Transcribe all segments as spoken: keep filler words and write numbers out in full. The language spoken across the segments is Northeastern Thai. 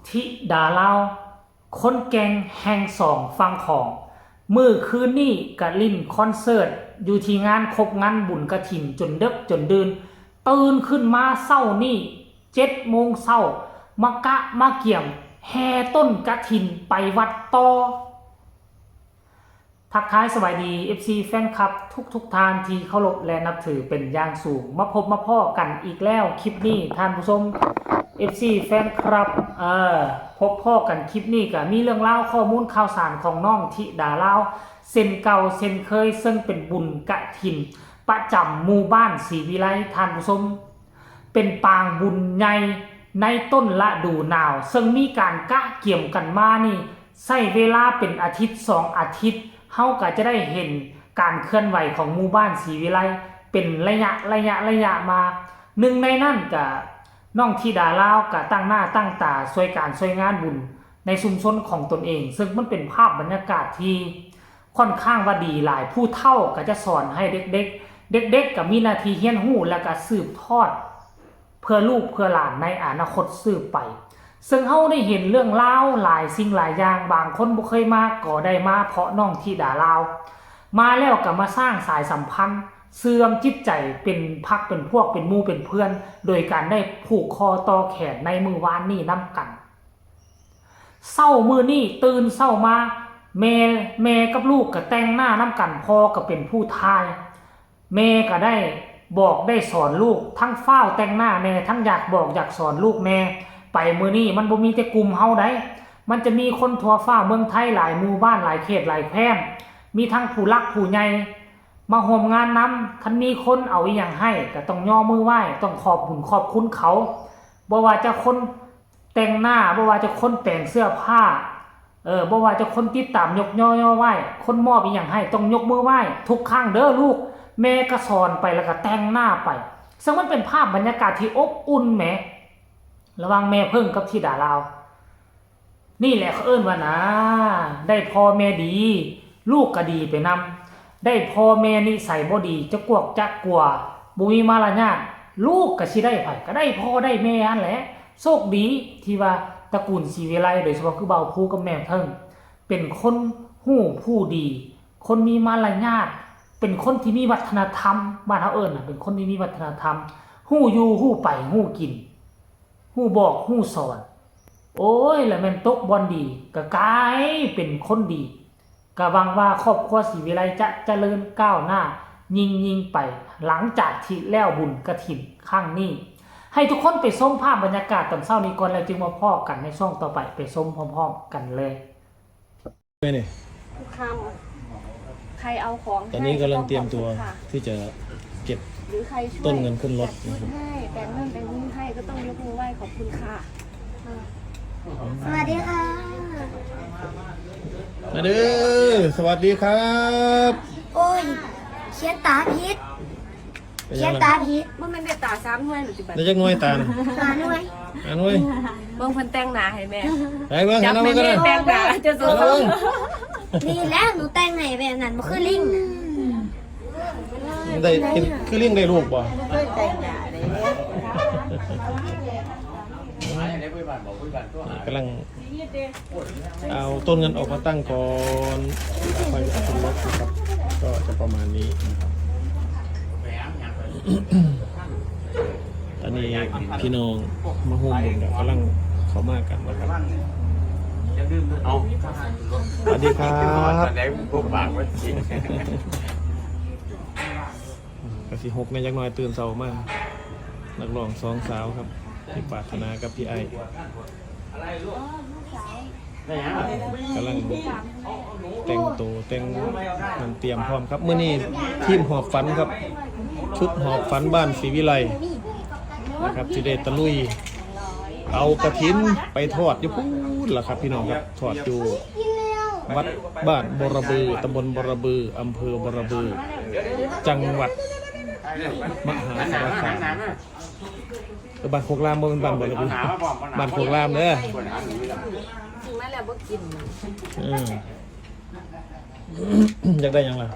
ธิดาลาว คนแก่งแห่งสองฝั่งของ มื้อคืนนี้กะเล่นคอนเสิร์ตอยู่ที่งานครบงานบุญกฐินจนดึกจนดื่น ตื่นขึ้นมาเช้านี้เจ็ดโมงเช้า มากะมาเกียมแห่ต้นกฐินไปวัดต่อ ทักทายสวัสดี เอฟซี แฟนคลับทุกๆท่านที่เคารพและนับถือเป็นอย่างสูง มาพบมาพ้อกันอีกแล้วคลิปนี้ท่านผู้ชม เอฟซี แฟนคลับ เอ่อ พบพ้อกันคลิปนี้กะมีเรื่องราวข้อมูลข่าวสารของน้องธิดาลาว เช่นเก่าเช่นเคย ซึ่งเป็นบุญกฐินประจำหมู่บ้านศรีวิไลท่านผู้ชม เป็นปางบุญใหญ่ในต้นฤดูหนาว ซึ่งมีการกะเกียมกันมานี่ ใช้เวลาเป็นอาทิตย์สองอาทิตย์ เฮากะจะได้เห็นการเคลื่อนไหวของหมู่บ้านศรีวิไลเป็นระยะระยะระยะมา หนึ่งในนั้นกะน้องธิดาลาวกะตั้งหน้าตั้งตาช่วยการช่วยงานบุญในชุมชนของตนเอง ซึ่งมันเป็นภาพบรรยากาศที่ค่อนข้างว่าดีหลาย ผู้เฒ่ากะจะสอนให้เด็กๆ เด็กๆกะมีหน้าที่เรียนรู้และกะสืบทอด เพื่อลูกเพื่อหลานในอนาคตสืบไป ซึ่งเฮาได้เห็นเรื่องราวหลายสิ่งหลายอย่าง บางคนบ่เคยมาก็ได้มาเพราะน้องธิดาลาว มาแล้วกะมาสร้างสายสัมพันธ์ เชื่อมจิตใจเป็นพรรคเป็นพวกเป็นหมู่เป็นเพื่อน โดยการได้ผูกคอต่อแขนในมื้อวานนี้นำกัน เช้ามื้อนี้ตื่นเช้ามา แม่ แม่กับลูกกะแต่งหน้านำกัน พ่อกะเป็นผู้ถ่าย แม่กะได้บอกได้สอนลูก ทั้งฟ้าวแต่งหน้าแน่ ทั้งอยากบอกอยากสอนลูกแน่ ไปมื้อนี้มันบ่มีแต่กลุ่มเฮาใด มันจะมีคนทั่วฟ้าเมืองไทยหลายหมู่บ้านหลายเขตหลายแคว้น มีทั้งผู้หลักผู้ใหญ่มาร่วมงานนำ คันมีคนเอาอิหยังให้กะต้องย่อมือไหว้ ต้องขอบบุญขอบคุณเขา บ่ว่าจะคนแต่งหน้า บ่ว่าจะคนแปรงเสื้อผ้า เออ บ่ว่าจะคนติดตามยกย่อย่อไหว้ คนมอบอิหยังให้ต้องยกมือไหว้ทุกครั้งเด้อลูก แม่กะสอนไปแล้วกะแต่งหน้าไป ซึ่งมันเป็นภาพบรรยากาศที่อบอุ่นแหม ระหว่างแม่เพิ่งกับธิดาลาว นี่แหละเขาเอิ้นว่านา ได้พ่อแม่ดี ลูกกะดีไปนำ ได้พ่อแม่นิสัยบ่ดี จะกวกจะกัว บ่มีมารยาท ลูกกะสิได้ไผ กะได้พ่อได้แม่หั้นแหละ โชคดีที่ว่าตระกูลศรีวิไล โดยเฉพาะคือบ่าวภูกับแม่เพิ่ง เป็นคนฮู้ผู้ดี คนมีมารยาท เป็นคนที่มีวัฒนธรรม บ้านเฮาเอิ้นน่ะ เป็นคนที่มีวัฒนธรรม ฮู้อยู่ฮู้ไปฮู้กิน ฮู้บอกฮู้สอน โอ้ย แล้วแม่นตกบ่อนดี กะกลายเป็นคนดี กะหวังว่าครอบครัวศรีวิไลจะเจริญก้าวหน้ายิ่งๆไป หลังจากที่แล้วบุญกฐินครั้งนี้ ให้ทุกคนไปชมภาพบรรยากาศตอนเช้านี้ก่อน แล้วจึงมาพ้อกันในช่วงต่อไป ไปชมพร้อมๆกันเลย ไม่นี่ ทุกคำใครเอาของ ตอนนี้กำลังเตรียมตัวที่จะเก็บ หรือใครช่วย ต้นเงินขึ้นรถ จัดชุดให้แต่งนั่นแต่งนี่ให้ก็ต้องยกมือไหว้ขอบคุณค่ะ สวัสดีค่ะ มาเด้อสวัสดีครับ โอ้ย เขียนตาผิด เป็น เขี ยั ยน งไง ตาผิด มันเป็นเด็กตาสามหน่วยหรือสิบ ได้จักหน่วยตาน่ะ หาหน่วย อันหน่วย เบิ่งเพิ่นแต่งหน้าให้แม่ ไปเบิ่ง จั หั บ นเอา แม่ เบิ่งกัน นี่ นะ แต่งหน้าจะส เอา ด เบิ่ง นี่แหละหนูแต่งให้แบบนั้นบ่คือลิง ได้เป็นคือลิงได้ลูกบ่ ในเพื่อนบ้านบอกเพื่อนบ้านตัวหาก ำลังเอาต้นเงินออกมาตั้งก่อนค่อยเอาขึ้นรถนะครับ ก็จะประมาณนี้นะครับ ไปหาหยังไป อันนี้พี่น้องมาโฮมบุญกับกำลังเข้ามากันนะครับ อย่าลืมเอา สวัสดีครับ ตอนไหนผมปากว่าจริง กะสิหกในจักหน่อยตื่นเช้ามา นักร้องสองสาวครับ พี่ปรารถนากับพี่ไอ้ ได้ยัง กำลังแต่งตัวแต่งนั่นเตรียมพร้อมครับมื้อนี้ทีมหอบฝันครับ ชุดหอบฝันบ้านศรีวิไลนะครับที่ได้ตะลุย เอากฐินไปทอดอยู่พุ้นล่ะครับพี่น้องครับทอดอยู่วัดบ้านบรบือตำบลบรบืออำเภอบรบือ จังหวัดมหาสารคาม เออบ้านโคกลามบ่เป็นบ้านบ่เลย เอาหนามาบอกมันหนา บ้านโคกลามเด้อ กินมาแล้วบ่กิน เอออยากได้หยังล่ะ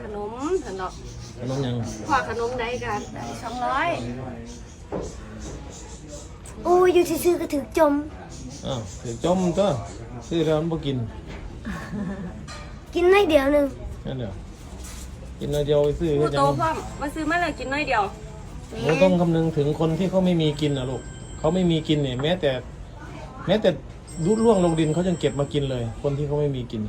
ขนมขนม ขนมหยัง พ่อขนมใดกันสองร้อย โอ้ยอยู่ซื่อๆก็ถือจม อ้าว เดี๋ยวจมตัว ซื้อแล้วมันบ่กิน กินหน่อยเดียวหนึ่ง นั่นเดี๋ยว กินหน่อยเดียวไปซื้อ หมู เฮ็ดห โต ยัง พร้อมมาซื้อมาแล้วกินหน่อยเดียว หมูต้องคำนึงถึงคนที่เขาไม่มีกินนะลูก เขาไม่มีกินเนี่ย แม้แต่ แม้แต่ดูดร่วงลงดินเขายังเก็บมากินเลย คนที่เขาไม่มีกิน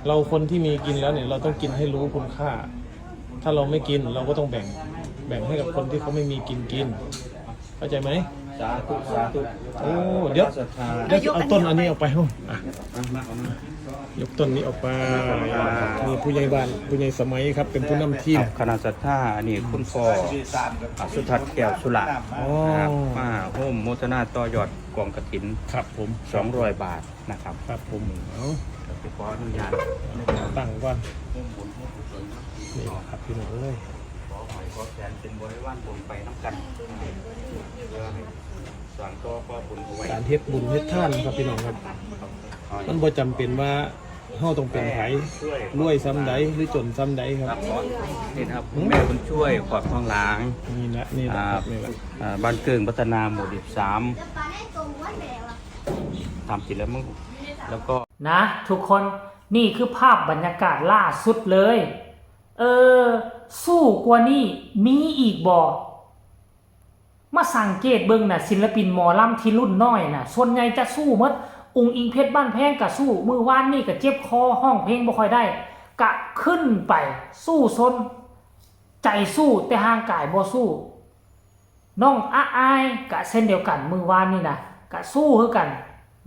เราคนที่มีกินแล้วเนี่ย เราต้องกินให้รู้คุณค่า ถ้าเราไม่กินเราก็ต้องแบ่ง แบ่งให้กับคนที่เขาไม่มีกินกิน เข้าใจไหม สาธุสาธุ โอ้ เดี๋ยว ศรัทธา เดี๋ยวเอาต้นอันนี้ออกไปห้องอ่ะ อ่ะมาเอามา ยกต้นนี้ออกไปนี่ผู้ใหญ่บ้านผู้ใหญ่สมัยครับ เป็นผู้นำทีม ครับคณะศรัทธาอันนี้คุณพ่ออ่ะสุทัศน์แก้วสุระ อ๋อ นะครับมาร่วมโมทนาต่อยอดกองกฐิน ครับผม สองร้อยบาทนะครับ ครับผมเอา ขออนุญาต ตั้งก่อนนี่ครับพี่น้องเอ้ย ขอหอยขอแขนเป็นบริวารบุญไปน้ำกันเพื่อให้สร้างตัวพ่อบุญเอาไว้ การเฮ็ดบุญเฮ็ดทานครับพี่น้องครับ มันบ่จำเป็นว่าเฮาต้องเป็นไผรวยส่ำใดหรือจนส่ำใดครับ ครับขอนี่นะครับคุณแม่บุญช่วยขอบทองหลาง นี่แหละนี่แหละครับนี่แหละ อ่าบ้านเกิงพัฒนาหมู่สิบสามทำกินแล้วมั้งแล้วก็ นะทุกคนนี่คือภาพบรรยากาศล่าสุดเลย เออ สู้กว่านี้มีอีกบ่ มาสังเกตเบิ่งนะศิลปินหมอลำที่รุ่นน้อยนะส่วนใหญ่จะสู้หมด อุ๋งอิ๋งเพชรบ้านแพงกะสู้ มื้อวานนี่กะเจ็บคอฮ้องเพลงบ่ค่อยได้ กะขึ้นไปสู้ซน ใจสู้แต่ร่างกายบ่สู้ น้องอาอายกะเช่นเดียวกัน มื้อวานนี่นะกะสู้คือกัน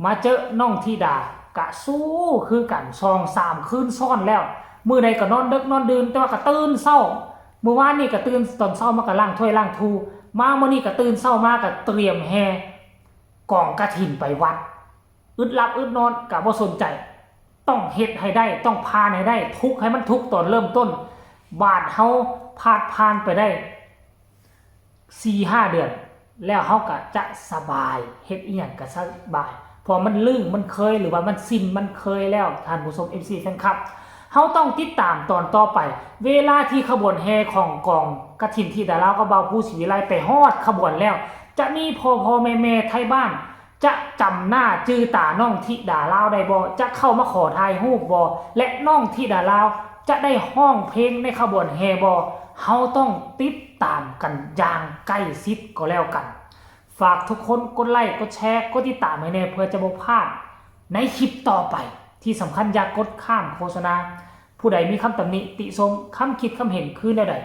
มาเจอน้องธิดากะสู้คือกันสองสามคืนซ้อนแล้ว มื้อใดกะนอนดึกนอนดื่นแต่ว่ากะตื่นเช้า มื้อวานนี่กะตื่นตอนเช้ามากะล้างถ้วยล้างทูมามื้อนี้กะตื่นเช้ามากะเตรียมแห่กองกฐินไปวัด อึดหลับอึดนอนกะบ่สนใจ ต้องเฮ็ดให้ได้ ต้องผ่านให้ได้ ทุกข์ให้มันทุกข์ตอนเริ่มต้น บาดเฮาพาดผ่านไปได้ สี่ห้าเดือน แล้วเฮากะจะสบาย เฮ็ดอีหยังกะสบาย เพราะมันลื่นมันเคยหรือว่ามันชินมันเคยแล้ว ท่านผู้ชม เอฟซี แฟนคลับ เฮาต้องติดตามตอนต่อไป เวลาที่ขบวนแห่ของกองกฐินธิดาลาวกับบ่าวภูศรีวิไลไปฮอดขบวนแล้ว จะมีพ่อพ่อแม่แม่ไทบ้าน จะจำหน้าจื่อตาน้องธิดาลาวได้บ่ จะเข้ามาขอถ่ายรูปบ่ และน้องธิดาลาวจะได้ฮ้องเพลงในขบวนแห่บ่ เฮาต้องติดตามกันอย่างใกล้ชิดก็แล้วกัน ฝากทุกคนกดไลค์กดแชร์กดติดตามให้แน่เพื่อจะบ่พลาดในคลิปต่อไป ที่สำคัญอย่ากดข้ามโฆษณา ผู้ใดมีคำตำหนิติชม คำคิดคำเห็นคือแนวใด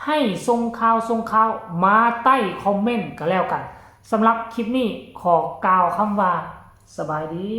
ให้ส่งข่าวส่งข่าวมาใต้คอมเมนต์ก็แล้วกัน สำหรับคลิปนี้ขอกล่าวคำว่า สบายดี